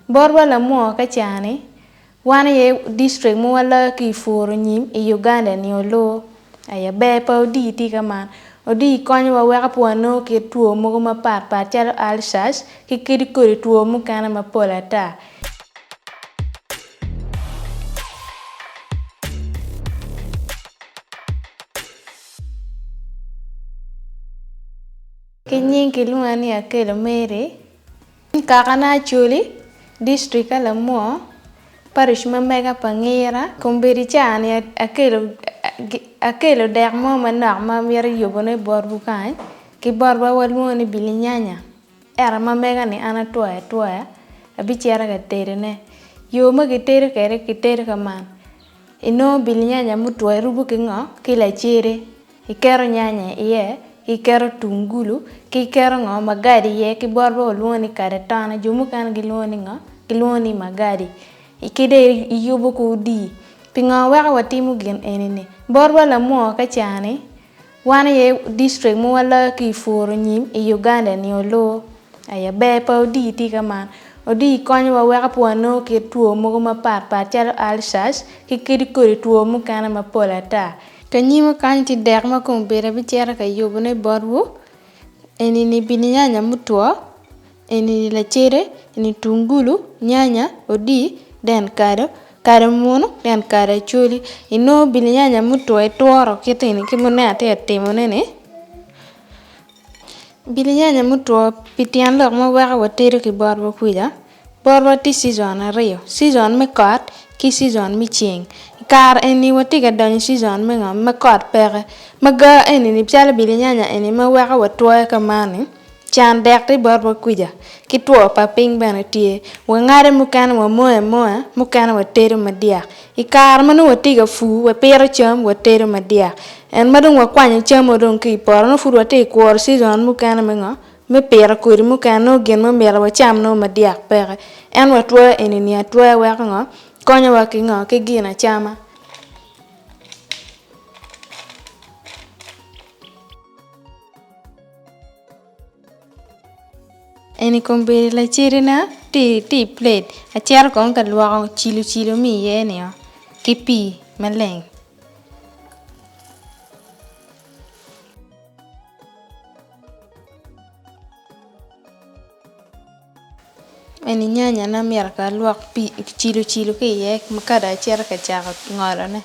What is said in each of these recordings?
Botwa lamwor ka cani, wan aye district ma waloyo ki i puro nyim i Uganda ni olur. Aya, ber pa odii tye ka man. Odii konyowa weko pe wanongo kit two mogo mapat pat calo ulcers ki kadi kodi two mukene mapol ata. Ki nying kilwonga ni Akello Mary, kakana Acholi, district ka Lamwor, parish ma mega pa Ngira. Kombeddi ca ni akelo dek mo manok ma amito yubone botwu kany, ki botwa walwongo ni bilinyanya, ento ma mega ni an atwoyo atwoya, abicito ka tedone. Yo ma kitedo kwede kitedo kaman, inongo bilinyanya mutwo irubo ki ngo? Ki lacede. Iketo nyanya iye, ki iketo tungulu, ki iketo ngo, magadi iye, ki bot ma walwongo ni kadatona, jo mukene gilwongo ni ngo, gilwongo ni magadi, ki dong iyubo ki odii. Pingo weko watimo gin eni-ni? Botwa lamwor ka ca-ni, wan aye district ma waloyo ki i puro nyim i Uganda ni olur. Aya, ber pa odii tye ka man. Odii konyowa weko pe wanongo kit two mogo mapat pat calo ulcers ki kadi kodi two mukene mapol ata. Ka nyima kany tye dek ma kombeddi abicito ka yubone botwu, eni-ni bilinyanya mutwo, eni-ni lacede, eni tungulu, nyanya, odii, den kado, kado munu, den kado acholi. Inongo bilinyanya mutwo itworo kit eni kit ma ineno atye ka timone-ni. Bilinyanya mutwo pi tyen lok ma weko watedo ki botwa kwica, botwa tye cizon aryo, cizon me kot ki cizon me ceng. I kare eni watye ka donyo i cizon me ngo? Ma kot peke. Ma ga eni-ni calo bilinyanya eni ma weko watwoyo ka man-ni, can dek tye botwa kwica ki two pa piny bene tye. Wangado mukene wamoyo amoya, mukene watedo madyak. I kare ma nongo watye ka pur, wapito cam, watedo madyak. En ma dong wakwanyo camwa dong ki i poto nongo pud watye ka kuro cizon mukene me ngo? Me pito kodi mukene nongo gin ma myero wacam nongo madyak peke. En watwoyo eni-ni atwoya weko ngo? Konyowa ki ngo? Ki gin acama. Eni kombeddi lacedina tye i plate acito kong ka lwoko cilo cilo ma iye nio ki pii maleng. Eni nyanyana myero kong alwok cilo cilo ki iye ka dong acito ka cako ngolone.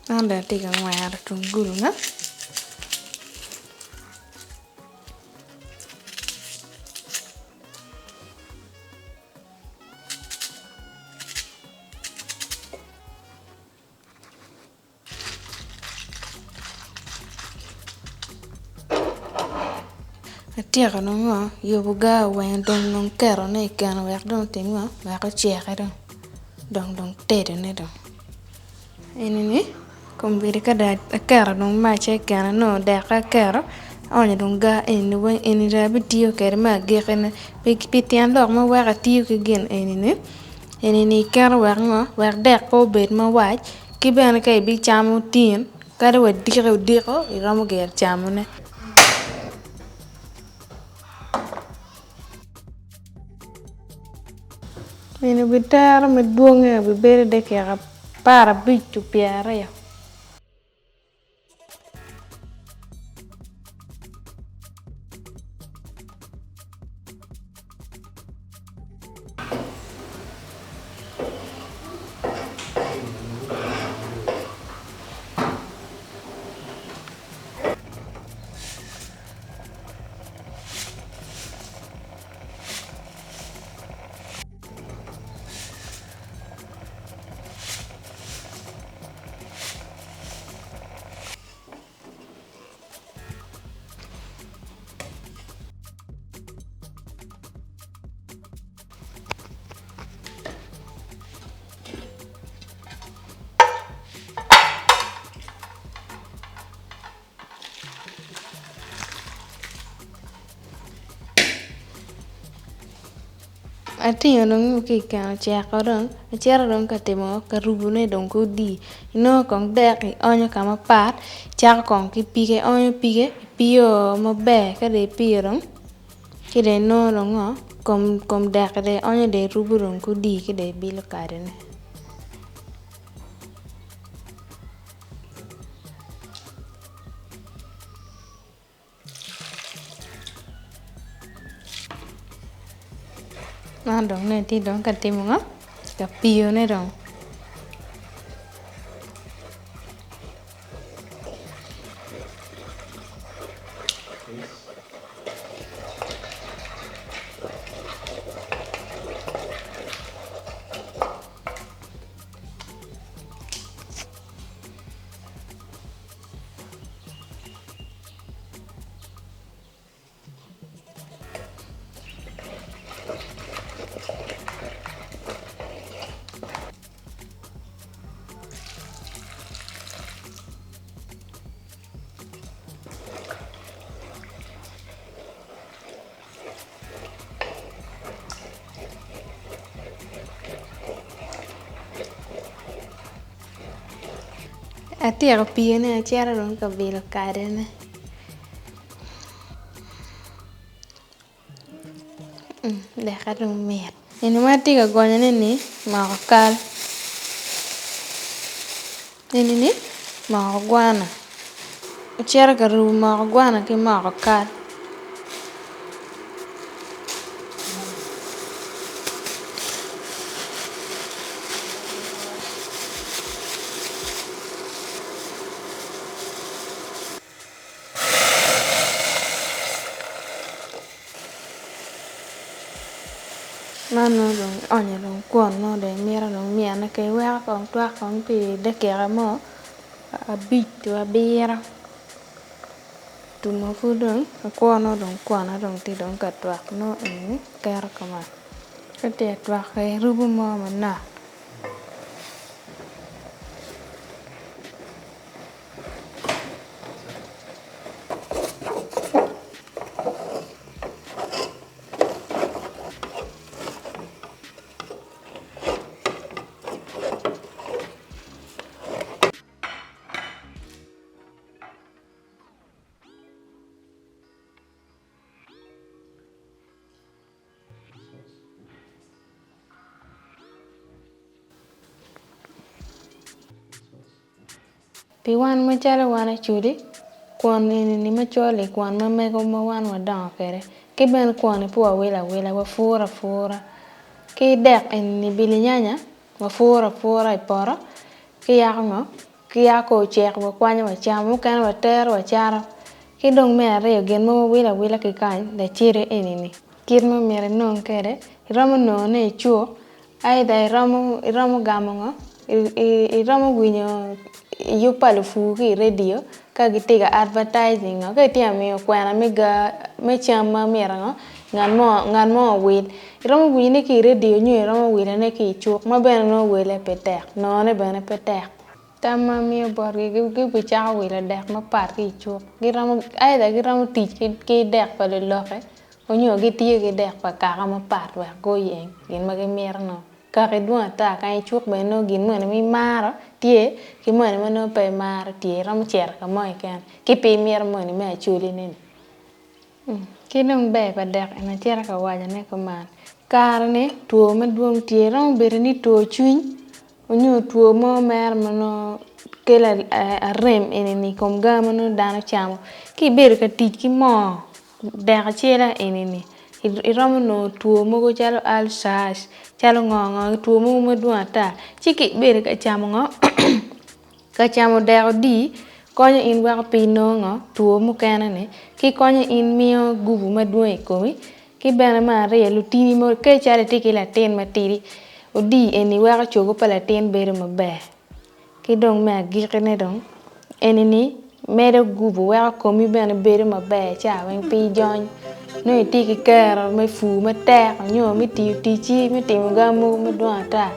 Man bene atye ka ngwero tunguluna. Atyeko nongo yubo gar weng dong dong ketone i keno wek dong otim ngo wek oceki dong dong dong tedone dong enini Kombeddi ka dong aketo dong macce i keno nongo odeke aketo aonyo dong gar eni weng eni dong abitiyo kwede me agikkine pi tyen lok ma weko atiyo ki gin enini, enini iketo wek ngo wek dek pe obed mawac ki bene ka ibicamo tin kadi wa diki odiko iromo gire camone. Eni obitero madwonge obibedo dakika aparabic to pyeraryo. Atingo dong ki i keno oceko dong acito dong ka timo ka rubone dong ki odii inongo kong dek ionyo ka mapat icako kong ki pige ionyo pige ipio maber ka dong ipio dong ci dong inongo dong ngo kom dek-ki dong ionyo dong irubo dong ki odii ci dong ibilo kadone. Man dong nongo itye dong ka timo ngo ka piyone dong. Atyeko piyone acito dong ka bilo kadone. Deka dong mit. Eni ma atye ka gonyone ni moko kal, eni-ni moko gwana acito ka rubo moko gwana ki moko kal. Man nongo dong ionyo dong kwon nongo dong imito dong myene ka iweko kong twak kong pi dakika mo abic to abiro tumo pud dong akwo nongo dong kwona dong tye dong ka twak nongo eni keto kuman ka tye ka twak irubo mo manok. Pi wan macalo wan Acholi, kwon eni-ni macol-li kwon ma mego ma wan wadongo kwede ki bene kwon-ni pe wawilo awila wapuro apura ki dek eni-ni bilinyanya wapuro apura i poto ki yako ngo ki yako ka ocek wakwanyo wacamo mukene watero wacato ki dong me aryo gin ma wawilo awila ki kany lacede eni-ni kit ma myero inong kwede iromo nongone i cuk Either iromo iromo gamo ngo iromo winyo yub pa lupur ki i radio ka gitye ka advertising ngo ka gitye ka miyo kwena me ga me cam ma myero ngo ngat mo ngat mo owil iromo winyone ki i radio nyo iromo wilone ki i cuk ma bene nongo wele pe tek nongone bene pe tek. Tam ma amiyo botgi gubicako wilo dek mapat ki i cuk giromo either giromo tic ki dek pa lulokke Onyo gitiyo ki dek pa kaka mapat wek guyeng gin ma gimito nongo. Kaki dwong ata kany icuk bene nongo gin moni ma imaro tye ki moni ma nongo pe imaro tye iromo cito ka mo keken ki pe imito moni me acholi ni. Ki dong ber pa dek eni acito ka waco ne kuman, kare ni two madwong tye romo bedo ni two cwiny onyo two mo mere ma nongo kelo arem eni i kom ga ma nongo dano camo ki ibedo ka tic ki moo Dek acela eni-ni, iromo nongo two mogo calo ulcers, calo ngo ngo, two mogo madwong ata. Ci ka ibedo ka camo ngo, ka camo dek odii, konyo in weko pe inongo ngo, two mukene-ni, ki konyo in miyo gubu madwong i komi, ki bene me aryo lutini mogo ka calo itye ki latin matidi, odii eni weko cogo pa latin bedo maber. Ki dong me agikkine dong, eni-ni medo gubu weko komi bene bedo maber ca weng pe ijony. Nongo itye ki kero me pur matek nyo me tiyo ticci me timo ga mogo madwong ata.